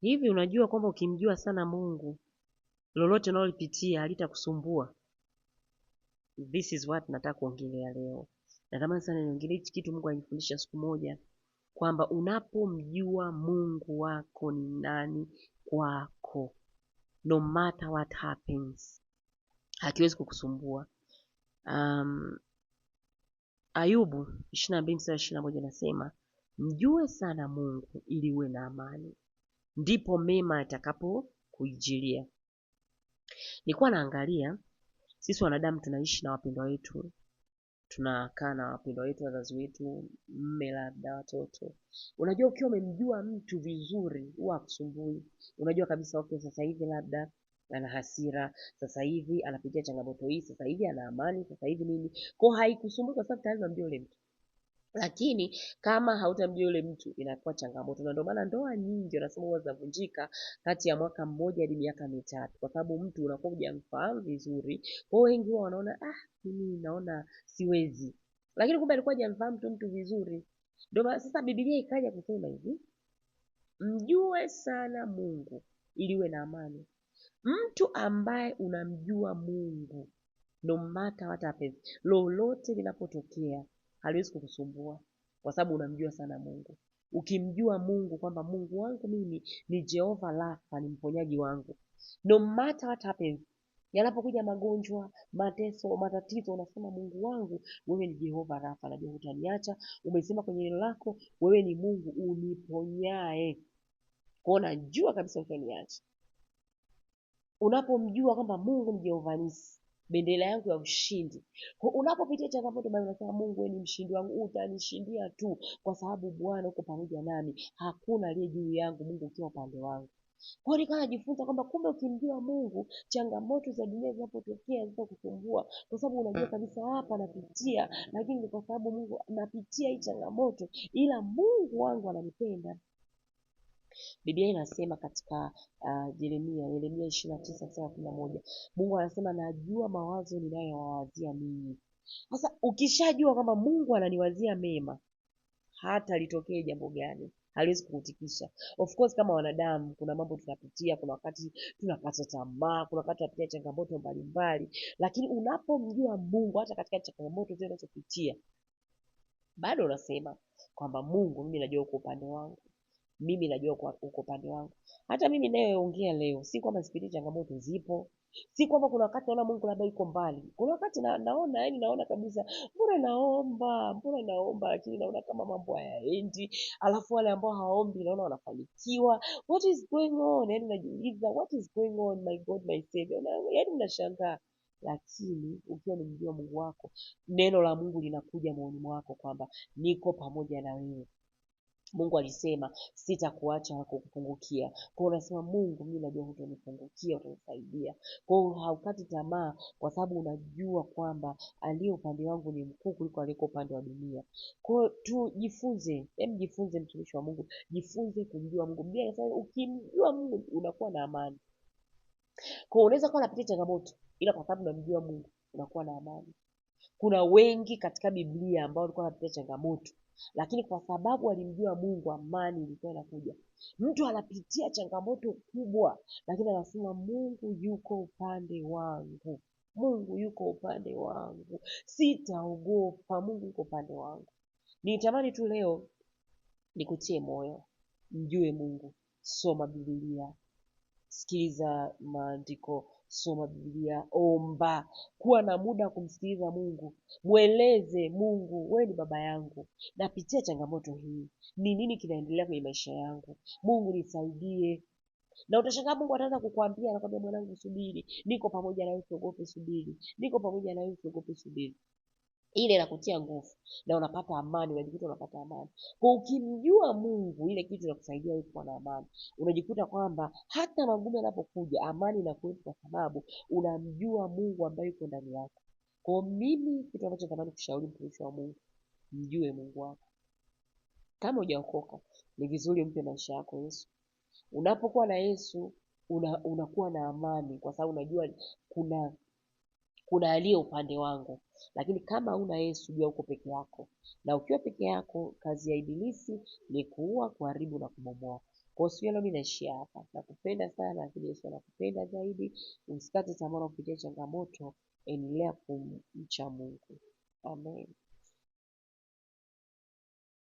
Hivi unajua kwamba ukimjua sana Mungu lolote unalolipitia halitakusumbua? This is what nataka kuongelea leo. Natamani sana niongelee hichi kitu Mungu alinifundisha siku moja kwamba unapomjua Mungu wako ni nani kwako, no matter what happens, hakiwezi kukusumbua. Ayubu 22 mstari 21 nasema, mjue sana Mungu ili uwe na amani, ndipo mema yatakapokuijilia. Nilikuwa naangalia sisi wanadamu tunaishi na wapendwa wetu, tunakaa na wapendwa wetu, wazazi wetu, mme labda, watoto. Unajua, ukiwa umemjua mtu vizuri huwa hakusumbui. Unajua kabisa okay, sasa hivi labda ana hasira, sasa hivi anapitia changamoto hii, sasa hivi ana amani, sasa hivi nini. Kwa haikusumbui kwa sababu tayari unamjua yule mtu. Lakini kama hautamjua yule mtu inakuwa changamoto, na ndio maana ndoa nyingi wanasema huwa zinavunjika kati ya mwaka mmoja hadi miaka 3, kwa sababu mtu unakuwa hujamfahamu vizuri. Kwa hiyo wengi huwa wanaona mimi naona siwezi, lakini kumbe alikuwa hajamfahamu tu mtu vizuri. Ndio maana sasa Biblia ikaja kusema hivi, mjue sana Mungu ili uwe na amani. Mtu ambaye unamjua Mungu, no matter what happens, lolote linapotokea haliwezi kukusumbua kwa sababu unamjua sana Mungu. Ukimjua Mungu kwamba Mungu wangu mimi ni Jehova Rafa, ni mponyaji wangu, no matter what happens, yanapokuja magonjwa, mateso, matatizo, unasema Mungu wangu wewe ni Jehova Rafa, najua hutaniacha. Umesema kwenye neno lako wewe ni Mungu uniponyae, kwa hiyo najua kabisa hutaniacha. Unapomjua kwamba Mungu ni Jehova Nisi, bendera yangu ya ushindi. Kwa unapopitia changamoto bali unasema Mungu wewe ni mshindi wangu, utanishindia tu kwa sababu Bwana uko pamoja nami, hakuna aliye juu yangu, Mungu ukiwa upande wangu. Kwa hiyo nikawa najifunza kwamba kumbe ukimjua Mungu, changamoto za dunia zinapotokea zitakusumbua, kwa sababu unajua kabisa hapa napitia, lakini ni kwa sababu Mungu napitia hii changamoto, ila Mungu wangu ananipenda. Biblia inasema katika Yeremia 29:11, Mungu anasema najua mawazo ninayowawazia ninyi. Sasa ukishajua kwamba Mungu ananiwazia mema, hata litokee jambo gani haliwezi kukutikisha. Of course kama wanadamu kuna mambo tunapitia, kuna wakati tunakata tamaa, kuna wakati tunapitia changamoto mbalimbali, lakini unapomjua Mungu hata katika changamoto zile unazopitia, bado unasema kwamba Mungu, mimi najua uko upande wangu. Mimi najua uko upande wangu. Hata mimi ninayoongea leo, si kwamba sipitii changamoto, zipo. Si kwamba kuna wakati naona Mungu labda yuko mbali. Kuna wakati naona, yani naona kabisa, mbona naomba lakini naona kama mambo hayaendi. Alafu wale ambao hawaombi naona wanafanikiwa. What is going on? Yani najiuliza what is going on, my God, my Savior. Yani unashangaa. Lakini ukiwa umemjua Mungu wako, neno la Mungu linakuja moyoni mwako kwamba niko pamoja na wewe. Mungu alisema sitakuacha wala kukupungukia. Kwa hiyo unasema Mungu, mimi najua hutonipungukia, utanisaidia. Kwa hiyo haukati tamaa kwa sababu unajua kwamba aliye upande wangu ni mkuu kuliko aliyeko upande wa dunia. Kwa hiyo tujifunze, hem, jifunze mtumishi wa Mungu, jifunze kumjua Mungu. Biblia inasema ukimjua Mungu unakuwa na amani. Kwa hiyo unaweza kuwa unapitia changamoto, ila kwa sababu unamjua Mungu unakuwa na amani. Kuna wengi katika Biblia ambao walikuwa wanapitia changamoto, lakini kwa sababu walimjua Mungu amani ilikuwa inakuja. Mtu anapitia changamoto kubwa, lakini anasema Mungu yuko upande wangu. Mungu yuko upande wangu. Sitaogopa, Mungu yuko upande wangu. Nitamani tu leo nikutie moyo, mjue Mungu, soma Biblia, sikiliza maandiko, soma Biblia, omba, kuwa na muda wa kumsikiliza Mungu. Mweleze Mungu, wewe ni baba yangu, napitia changamoto hii, ni nini kinaendelea kwenye maisha yangu, Mungu nisaidie. Na utashangaa Mungu ataanza kukuambia, anakuambia mwanangu subiri, niko pamoja na wewe, usiogope, subiri, niko pamoja na wewe, usiogope, subiri. Ile inakutia nguvu na unapata amani, unajikuta unapata amani. Kwa ukimjua Mungu, ile kitu inakusaidia wewe kuwa na amani. Unajikuta kwamba hata magumu yanapokuja, amani inakuwepo kwa sababu unamjua Mungu ambaye yuko ndani yako. Kwa mimi kitu ambacho natamani kushauri mtumishi wa Mungu, mjue Mungu wako. Kama hujaokoka, ni vizuri umpe maisha yako Yesu. Unapokuwa na Yesu, unakuwa na amani kwa sababu unajua kuna aliye upande wangu. Lakini kama huna Yesu, jua uko peke yako. Na ukiwa peke yako, kazi ya ibilisi ni kuua, kuharibu na kubomoa. Kwa hiyo leo mimi naishia hapa. Nakupenda sana, lakini Yesu anakupenda zaidi. Usikate tamaa unapopitia changamoto, endelea kumcha Mungu. Amen.